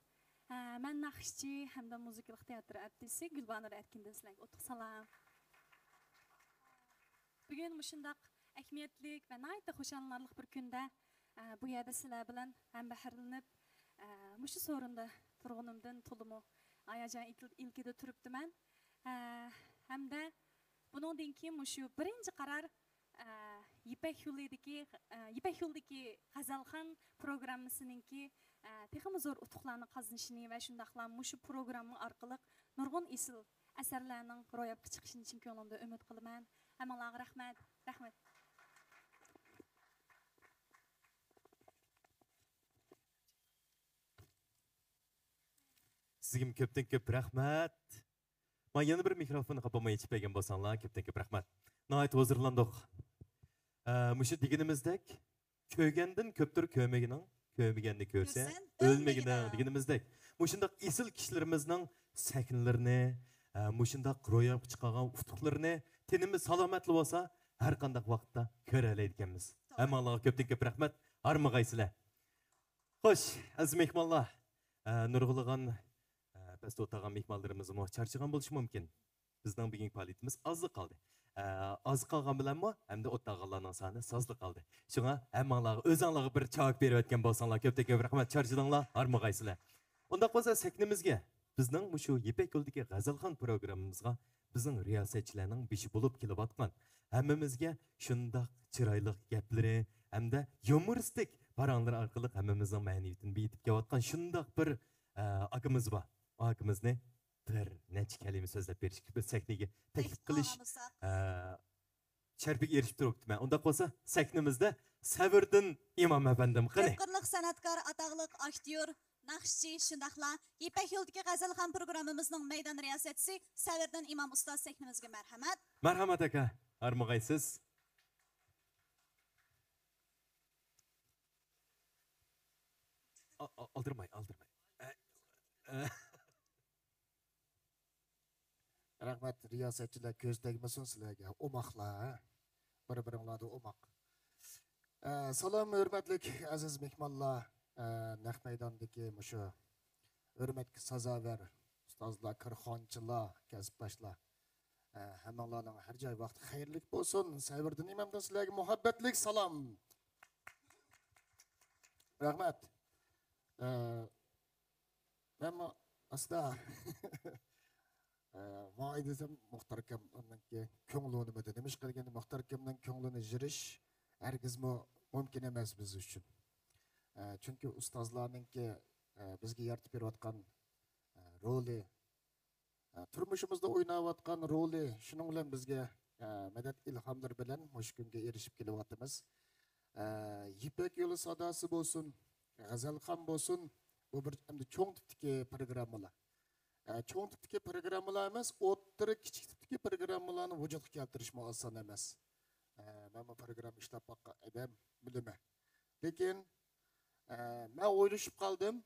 ئە، مەن ناخشىچى ھەمدە مۇزىكىلىق تىياتىر ئارتىسى گۈلبانۇر ئەركىندىن سىلەرگە ئوتلۇق سالام. بۈگۈن مۇشۇنداق ئەھمىيەتلىك ۋە ناھايىتى خۇشاللىنارلىق بىر كۈندە، ئە، بۇ يەردە سىلەر بىلەن ھەمبەھىرلىنىپ، ئە، مۇشۇ سورۇندا تۇرغىنىمدىن تولىمۇ ھاياجان ئىلكىدە تۇرۇپتىمەن. ئە، ھەمدە بۇنىڭدىن كېيىن مۇشۇ بىرىنچى قارار، ئە، يىپەك يولىدىكى، ئە، يىپەك يولىدىكى غەزەلخان پروگراممىسىنىڭكى، ئە، تېخىمۇ زور ئۇتۇقلارنى قازىنىشىنى ۋە شۇنداقلا مۇشۇ پروگرامما ئارقىلىق نۇرغۇن ئېسىل ئەسەرلەرنىڭ روياپقا چىقىشىنى چىن كۆڭلۈمدىن ئۈمىد قىلىمەن. ھەممىڭلارغا رەھمەت. رەھمەت. سىزگىمۇ كۆپتىن كۆپ رەھمەت. مانا يەنە بىر مىكروفون قاپىمۇ ئېچىپ بەرگەن بولساڭلار كۆپتىن كۆپ رەھمەت. ناھايىتى ھۇزۇرلاندۇق. ئە، مۇشۇ دېگىنىمىزدەك، كۆرگەندىن كۆپتۇر كۆرمىگىنىڭ، كۆرمىگەننى كۆرسە، كۆرسەڭ، ئۆلمىگىنىڭ ئۆلمىگىنىڭ. دېگىنىمىزدەك، مۇشۇنداق ئېسىل كىشىلىرىمىزنىڭ سەھنىلىرىنى، ئە، مۇشۇنداق روياپقا چىقارغان ئۇتۇقلىرىنى تېنىمىز سالامەتلا بولسا، ھەر قانداق ۋاقىتتا كۆرەلەيدىكەنمىز. ھەممىڭلارغا كۆپتىن كۆپ رەھمەت. ھارمىغايسىلەر. خوش، ئەزىز مېھمانلار، ئە، نۇرغۇنلىغان، ئە، پەستە ئولتۇرغان مېھمانلىرىمىزمۇ چارچىغان بولۇشى مۇمكىن. بىزنىڭ بۈگۈنكى پائالىيىتىمىز ئازلا قالدى. ئە، ئاز قالغان بىلەنمۇ ھەمدە ئولتۇرغانلارنىڭ سانى سازلا قالدى. شۇڭا ھەممىڭلارغا ئۆزۈڭلارغا بىر چاۋاك بېرىۋەتكەن بولساڭلار كۆپتىن كۆپ رەھمەت، چارچىدىڭلار، ھارمىغايسىلەر. ئۇنداق بولسا سەھنىمىزگە بىزنىڭ مۇشۇ يىپەك يولىدىكى غەزەلخان پروگراممىمىزغا بىزنىڭ رىياسەتچىلەرنىڭ بېشى بولۇپ كېلىۋاتقان، ھەممىمىزگە شۇنداق چىرايلىق گەپلىرى ھەمدە يۇمۇرىستىك پاراڭلىرى ئارقىلىق ھەممىمىزنىڭ مەنىۋىيىتىنى بېيىتىپ كېلىۋاتقان شۇنداق بىر، ئە، ئاكىمىز بار. ئۇ ئاكىمىزنى بىر نەچچە كەلىمە سۆزلەپ بېرىشكە بىر سەھنىگە تەكلىپ قىلىش، ئە، شەرىپىگە ئېرىشىپ تۇرۇپتىمەن. ئۇنداق بولسا سەھنىمىزدە سەۋرىدىن ئىمام ئەپەندىم، قېنى. كۆپ قىرلىق سەنئەتكار، ئاتاقلىق ئاكتيور، ناخشىچى، شۇنداقلا يىپەك يولىدىكى غەزەلخان پروگراممىمىزنىڭ مەيدان رىياسەتچىسى سەۋرىدىن ئىمام ئۇستاز سەھنىمىزگە مەرھەمەت. مەرھەمەت ئاكا، ھارمىغايسىز. ئا-، ئا-، ئالدىرىماي، ئالدىرىماي. ئە، ئە. رەھمەت، رىياسەتچىلەر كۆز تەگمىسۇن سىلەرگە، ئوماقلار، ھە؟ بىر-بىرىڭلاردا ئوماق. ئە، سالام، ھۆرمەتلىك ئەزىز مېھمانلار، ئە، نەق مەيداندىكى مۇشۇ ھۆرمەتكە سازاۋەر ئۇستازلار، كارخانىچىلار، كەسىپداشلار، ئە، ھەممىڭلارنىڭ ھەر جاي ۋاقتى خەيرلىك بولسۇن. سەۋرىدىن ئىمامدىن سىلەرگە مۇھەببەتلىك سالام. رەھمەت. ئە، مەنمۇ ئاستا ئە، ماڭاي دېسەم، مۇختەر ئاكامنىڭكى كۆڭلى ئۇنىمىدى. نېمىشقا دېگەندە، مۇختەر ئاكامنىڭ كۆڭلىنى يېرىش ھەرگىزمۇ مۇمكىن ئەمەس بىز ئۈچۈن. ئە، چۈنكى ئۇستازلارنىڭكى، ئە، بىزگە يارىتىپ بېرىۋاتقان، ئە، رولى، ئە، تۇرمۇشىمىزدا ئويناۋاتقان رولى، شۇنىڭ بىلەن بىزگە، ئە، مەدەت ئىلھاملىرى بىلەن مۇشۇ كۈنگە ئېرىشىپ كېلىۋاتىمىز. ئە، يىپەك يولى ساداسى بولسۇن، غەزەلخان بولسۇن، بۇ بىر ئەمدى چوڭ تىپتىكى پروگراممىلار. ئە، چوڭ تىپتىكى پروگراممىلار ئەمەس، ئوتتۇرا، كىچىك تىپتىكى پروگراممىلارنى ۋۇجۇدقا كەلتۈرۈشمۇ ئاسان ئەمەس. ئە، مەنمۇ پروگرامما ئىشلەپ باققان ئادەم، بىلىمەن. لېكىن، ئە، مەن ئويلىشىپ قالدىم،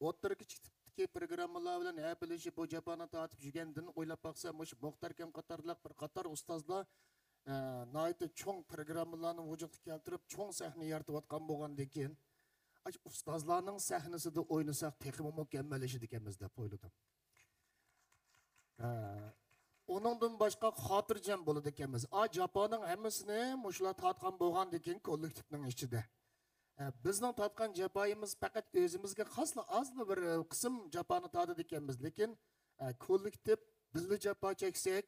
ئوتتۇرا، كىچىك تىپتىكى پروگراممىلار بىلەن ھەپىلىشىپ، بۇ جاپانى تارتىپ يۈرگەندىن ئويلاپ باقسام، مۇشۇ مۇختەر ئاكام قاتارلىق بىر قاتار ئۇستازلار، ئە، ناھايىتى چوڭ پروگراممىلارنى ۋۇجۇدقا كەلتۈرۈپ، چوڭ سەھنە يارىتىۋاتقان بولغاندىكىن، ئاشۇ ئۇستازلارنىڭ سەھنىسىدە ئوينىساق تېخىمۇ مۇكەممەللىشىدىكەنمىز دەپ ئويلىدىم. ھە. ئۇنىڭدىن باشقا خاتىرجەم بولىدىكەنمىز. ئا، جاپانىڭ ھەممىسىنى مۇشۇلار تارتقان بولغاندىكىن كوللېكتىپنىڭ ئىچىدە. ھە، بىزنىڭ تارتقان جاپايىمىز پەقەت ئۆزىمىزگە خاسلا ئازلا بىر قىسىم جاپانى تارتىدىكەنمىز. لېكىن، ھە، كوللېكتىپ بىللە جاپا چەكسەك،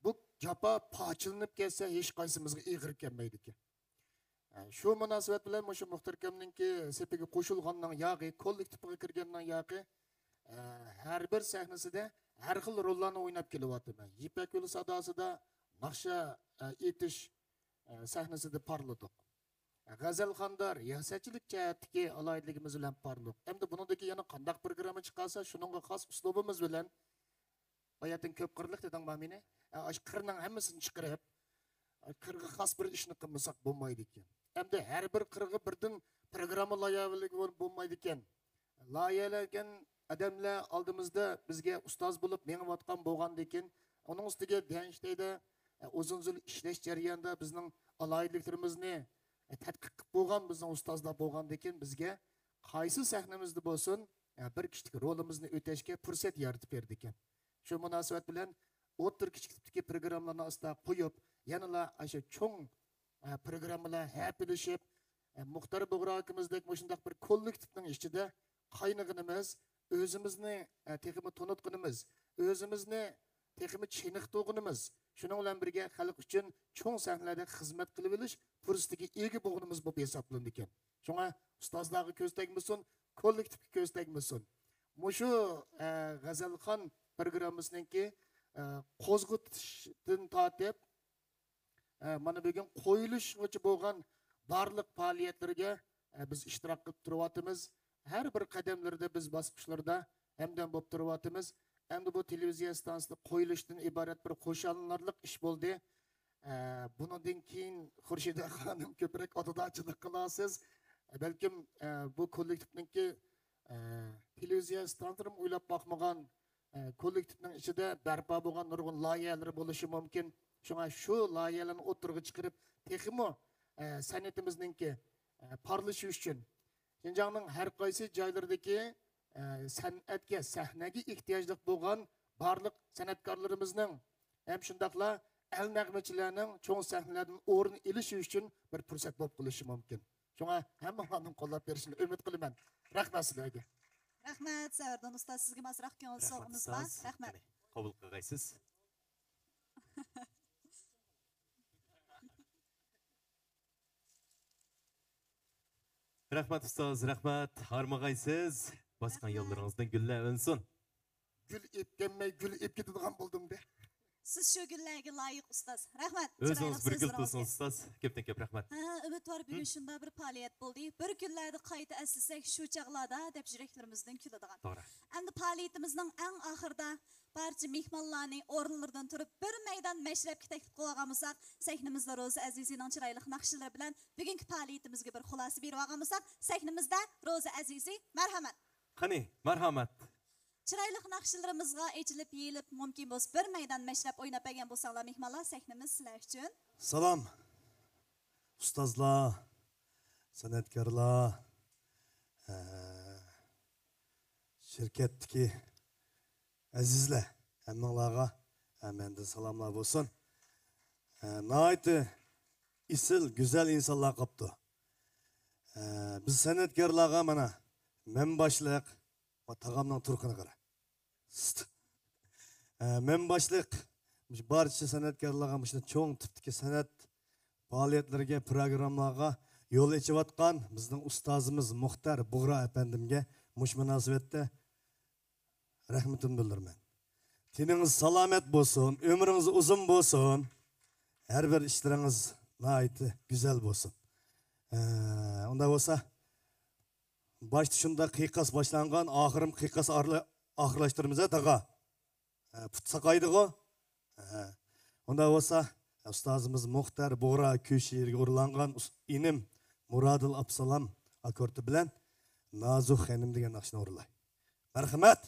بۇ جاپا پارچىلىنىپ كەتسە ھېچقايسىمىزغا ئېغىر كەلمەيدىكەن. ئە، شۇ مۇناسىۋەت بىلەن مۇشۇ مۇختەر ئاكامنىڭكى سېپىگە قوشۇلغاننىڭ ياقى، كوللېكتىپىغا كىرگەننىڭ ياقى، ئە، ھەر بىر سەھنىسىدە ھەر خىل روللارنى ئويناپ كېلىۋاتىمەن. يىپەك يولى ساداسىدا ناخشا، ئە، ئېيتىش، ئە، سەھنىسىدە پارلىدۇق. غەزەلخاندا رىياسەتچىلىك جەھەتتىكى ئالاھىدىلىكىمىز بىلەن پارلىدۇق. ئەمدى بۇنىڭدىن كېيىن يەنە قانداق پروگرامما چىقارسا، شۇنىڭغا خاس ئۇسلۇبىمىز بىلەن باياتىن كۆپ قىرلىق دېدىڭ مانا مېنى. ئاشۇ قىرنىڭ ھەممىسىنى چىقىرىپ، قىرغا خاس بىر ئىشنى قىلمىساق بولمايدىكەن. ئەمدى ھەر بىر قىرغا بىردىن پروگرامما لايىھەلىگىلى بولمايدىكەن. لايىھەلەنگەن ئادەملەر ئالدىمىزدا بىزگە ئۇستاز بولۇپ مېڭىۋاتقان بولغاندىكىن، ئۇنىڭ ئۈستىگە دەنشتەيدە، ئە، ئۇزۇن يىل ئىشلەش جەريانىدا بىزنىڭ ئالاھىدىلىكلىرىمىزنى، ئە، تەتقىق قىلىپ بولغان بىزنىڭ ئۇستازلار بولغاندىكىن، بىزگە قايسى سەھنىمىزدە بولسۇن، ئە، بىر كىشىلىك رولىمىزنى ئۆتەشكە پۇرسەت يارىتىپ بېرىدىكەن. شۇ مۇناسىۋەت بىلەن ئوتتۇرا كىچىك تىپتىكى پروگراممىلارنى ئاستا قويۇپ، يەنىلا ئاشۇ چوڭ، ئە، پروگراممىلار ھەپىلىشىپ، ئە، مۇختەر بۇغرا ئاكىمىزدەك مۇشۇنداق بىر كوللېكتىپنىڭ ئىچىدە قاينىغىنىمىز، ئۆزىمىزنى، ئە، تېخىمۇ تونۇتقىنىمىز، ئۆزىمىزنى تېخىمۇ چېنىقتۇرغىنىمىز، شۇنىڭ بىلەن بىرگە خەلق ئۈچۈن چوڭ سەھنىلەردە خىزمەت قىلىۋېلىش پۇرسىتىگە ئىگە بولغىنىمىز بولۇپ ھېسابلىنىدىكەن. شۇڭا ئۇستازلارغا كۆز تەگمىسۇن، كوللېكتىپكە كۆز تەگمىسۇن. مۇشۇ، ئە، غەزەلخان پروگراممىسىنىڭكى، ئە، قوزغىتىشتىن تارتىپ، ئە، مانا بۈگۈن قويۇلۇشىغىچە بولغان بارلىق پائالىيەتلىرىگە، ئە، بىز ئىشتىراك قىلىپ تۇرۇۋاتىمىز. ھەر بىر قەدەملىرىدە بىز باسقۇچلىرىدا ھەمدەم بولۇپ تۇرۇۋاتىمىز. ئەمدى بۇ تېلېۋىزىيە ئىستانسىسىدا قويۇلۇشتىن ئىبارەت بىر خۇشاللىنارلىق ئىش بولدى. ئە، بۇنىڭدىن كېيىن خۇرشىدە خانىم كۆپرەك ئاتىدارچىلىق قىلارسىز. بەلكىم، ئە، بۇ كوللېكتىپنىڭكى، ئە، تېلېۋىزىيە ئىستانسىلىرىمۇ ئويلاپ باقمىغان، ئە، كوللېكتىپنىڭ ئىچىدە بەرپا بولغان نۇرغۇن لايىھەلىرى بولۇشى مۇمكىن. شۇڭا شۇ لايىھەلەرنى ئوتتۇرىغا چىقىرىپ، تېخىمۇ، ئە، سەنئىتىمىزنىڭكى، ئە، پارلىشى ئۈچۈن، شىنجاڭنىڭ ھەر قايسى جايلىرىدىكى، ئە، سەنئەتكە، سەھنەگە ئېھتىياجلىق بولغان بارلىق سەنئەتكارلىرىمىزنىڭ ھەم شۇنداقلا ئەل نەغمىچىلەرنىڭ چوڭ سەھنىلەردىن ئورۇن ئېلىشى ئۈچۈن بىر پۇرسەت بولۇپ قېلىشى مۇمكىن. شۇڭا ھەممىڭلارنىڭ قوللاپ بېرىشىنى ئۈمىد قىلىمەن. رەھمەت سىلەرگە. رەھمەت، سەۋەردىن ئۇستاز، سىزگىمۇ ئازراق كۆڭۈل سوۋغىمىز بار. ئۇستاز. رەھمەت. قېنى، قوبۇل قىلغايسىز. رەھمەت ئۇستاز، رەھمەت. ھارمىغايسىز. باسقان يوللىرىڭىزدىن گۈللەر ئۈنسۇن. گۈل ئېپكەنمەي گۈل ئېپ كېتىدىغان بولدۇم دە. سىز شۇ گۈللەرگە لايىق ئۇستاز. رەھمەت. ئۆزىڭىز بىر گۈل تۇرسىڭىز ئۇستاز. كۆپتىن كۆپ رەھمەت. ھە، ئۈمىد بار بۈگۈن شۇنداق بىر پائالىيەت بولدى. بىر كۈنلەردە قايتا ئەسلىسەك شۇ چاغلاردا دەپ يۈرەكلىرىمىزدىن كۈلىدىغان. توغرا. ئەمدى پائالىيىتىمىزنىڭ ئەڭ ئاخىرىدا بارچە مېھمانلارنى ئورۇنلىرىدىن تۇرۇپ بىر مەيدان مەشرەپكە تەكلىپ قىلىۋالغان بولساق، سەھنىمىزدە روزا ئەزىزىنىڭ چىرايلىق ناخشىلىرى بىلەن بۈگۈنكى پائالىيىتىمىزگە بىر خۇلاسە بېرىۋالغان بولساق، سەھنىمىزدە روزا ئەزىزى، مەرھەمەت. قېنى، مەرھەمەت. چىرايلىق ناخشىلىرىمىزغا ئېچىلىپ يېيىلىپ، مۇمكىن بولسا بىر مەيدان مەشرەپ ئويناپ بەرگەن بولساڭلار مېھمانلار، سەھنىمىز سىلەر ئۈچۈن. سالام. ئۇستازلار، سەنئەتكارلار، ئە، شىركەتتىكى ئەزىزلەر، ھەممىڭلارغا، ئە، مەندىن سالاملار بولسۇن. ئە، ناھايىتى ئېسىل، گۈزەل ئىنسانلار قاپتۇ. ئە، بىز سەنئەتكارلارغا مانا مەن باشلىق، ۋە تاغامنىڭ تۇرقىنى قارا. ئە، مەن باشلىق مۇشۇ بارچە سەنئەتكارلارغا، مۇشۇنداق چوڭ تىپتىكى سەنئەت پائالىيەتلىرىگە، پروگراممىلارغا يول ئېچىۋاتقان بىزنىڭ ئۇستازىمىز مۇختەر بۇغرا ئەپەندىمگە مۇشۇ مۇناسىۋەتتە رەھمىتىمنى بىلدۈرىمەن. تېنىڭىز سالامەت بولسۇن، ئۆمرىڭىز ئۇزۇن بولسۇن، ھەر بىر ئىشلىرىڭىز ناھايىتى گۈزەل بولسۇن. ئە، ئۇنداق بولسا، باشتا شۇنداق قىيقاس باشلانغان، ئاخىرىمۇ قىيقاس ئارلا-، ئاخىرلاشتۇرىمىز ھە، تاغا. ھە، پۇت ساقايدىغۇ؟ ھە. ئۇنداق بولسا، ئۇستازىمىز مۇختەر بۇغرا كۈي شېئىرىگە ئورۇنلانغان ئۇس-، ئىنىم مۇرادىل ئابسالام ئاكوردى بىلەن نازۇك خېنىم دېگەن ناخشىنى ئورۇنلاي. مەرھەمەت!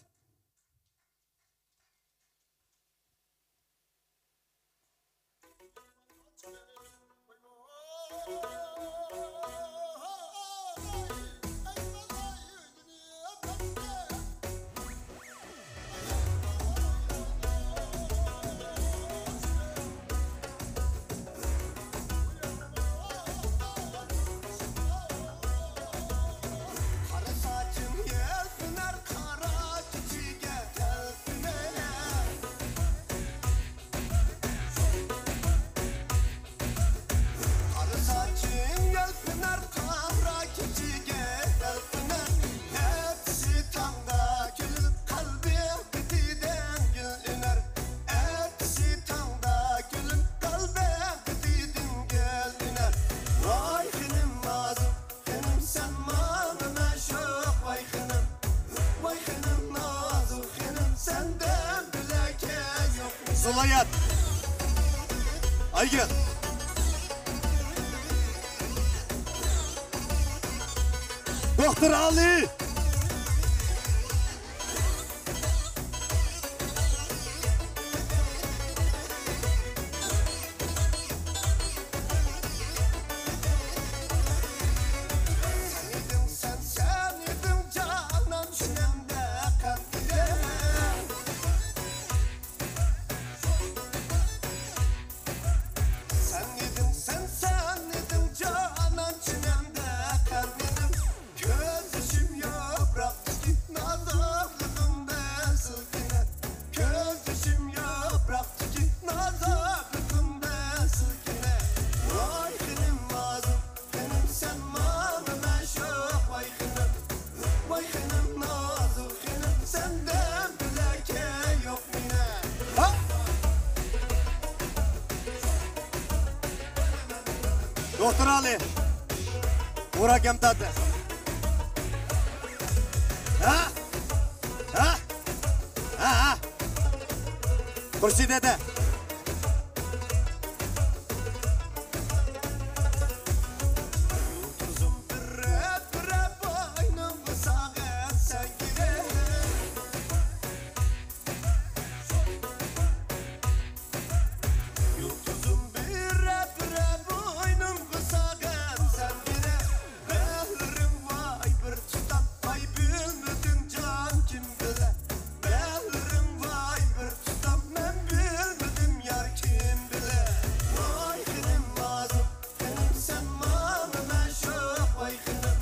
قارا ساچىڭ يەلپۈنەر، قارا كېچىگە تەلپۈنەر. قارا ساچىڭ يەلپۈنەر، قارا كېچىگە تەلپۈنەر. ئەتىسى تاڭدا كۈلۈپ، قەلبىڭ پېتىدىن گۈل ئۈنەر. ئەتىسى تاڭدا كۈلۈپ، قەلبىڭ پېتىدىن گۈل ئۈنەر. ۋاي خېنىم نازۇك، خېنىم سەن ماڭا مەشۇق، ۋاي خېنىم، ۋاي خېنىم نازۇك، خېنىم سەندىن بۆلەككە يوق. زىلايەت. ئايگۈل. دوختۇر ئالى. ئۇراكەم تاتى. ھە؟ ھە؟ ھە، ھە. خۇرشىد دەدە. يۇلتۇزۇم بىر رەپ، رەپ ئاينىڭغا ساغىن سەن كېرەك. يۇلتۇزۇم بىر رەپ، رەپ ئاينىڭغا ساغىن سەن كېرەك. بەھرىڭ ۋاي بىر تۇتاپ، ئاي بىلمىدىم جان كىم بىلە. بەھرىڭ ۋاي بىر تۇتاپ، مەن بىلمىدىم يار كىم بىلە. ۋاي خېنىم نازۇك خېنىم، سەن ماڭا مەشۇق، ۋاي خېنىم.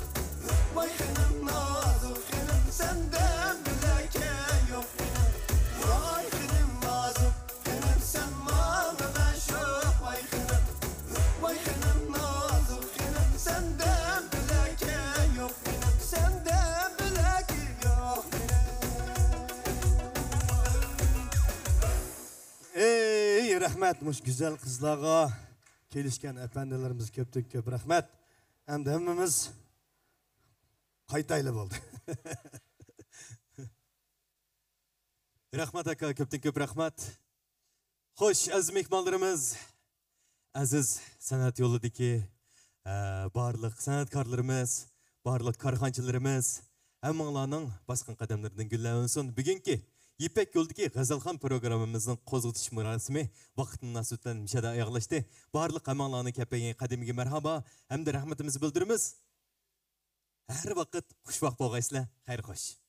ۋاي خېنىم نازۇك خېنىم، سەندەن بىلەكەي يوق خېنىم. ۋاي خېنىم نازۇك خېنىم، سەن ماڭا مەشۇق، ۋاي خېنىم. ۋاي خېنىم نازۇك خېنىم، سەندەن بىلەكەي يوق خېنىم، سەندەن بىلەكەي يوق خېنىم. ئەي، رەھمەت مۇشۇ گۈزەل قىزلارغا، كېلىشكەن ئەپەندىلىرىمىزگە كۆپتىن كۆپ رەھمەت. ئەمدى ھەممىمىز قايتايلى بولدى. رەھمەت ئاكا، كۆپتىن كۆپ رەھمەت. خوش، ئەزىز مېھمانلىرىمىز، ئەزىز سەنئەت يولىدىكى، ئە، بارلىق سەنئەتكارلىرىمىز، بارلىق كارخانىچىلىرىمىز، ھەممىڭلارنىڭ باسقان قەدەملىرىدىن گۈللەر ئۈنسۇن. بۈگۈنكى يىپەك يولىدىكى غەزەلخان پروگراممىمىزنىڭ قوزغىتىش مۇراسىمى ۋاقىت مۇناسىۋىتى بىلەن مۇشۇ يەردە ئاياغلاشتى. بارلىق ھەممىڭلارنىڭ كەپ بەرگەن قەدىمىگە مەرھابا ھەمدە رەھمىتىمىزنى بىلدۈرىمىز. ھەر ۋاقىت خۇشۋاقىت بولغايسىلەر. خەير خوش.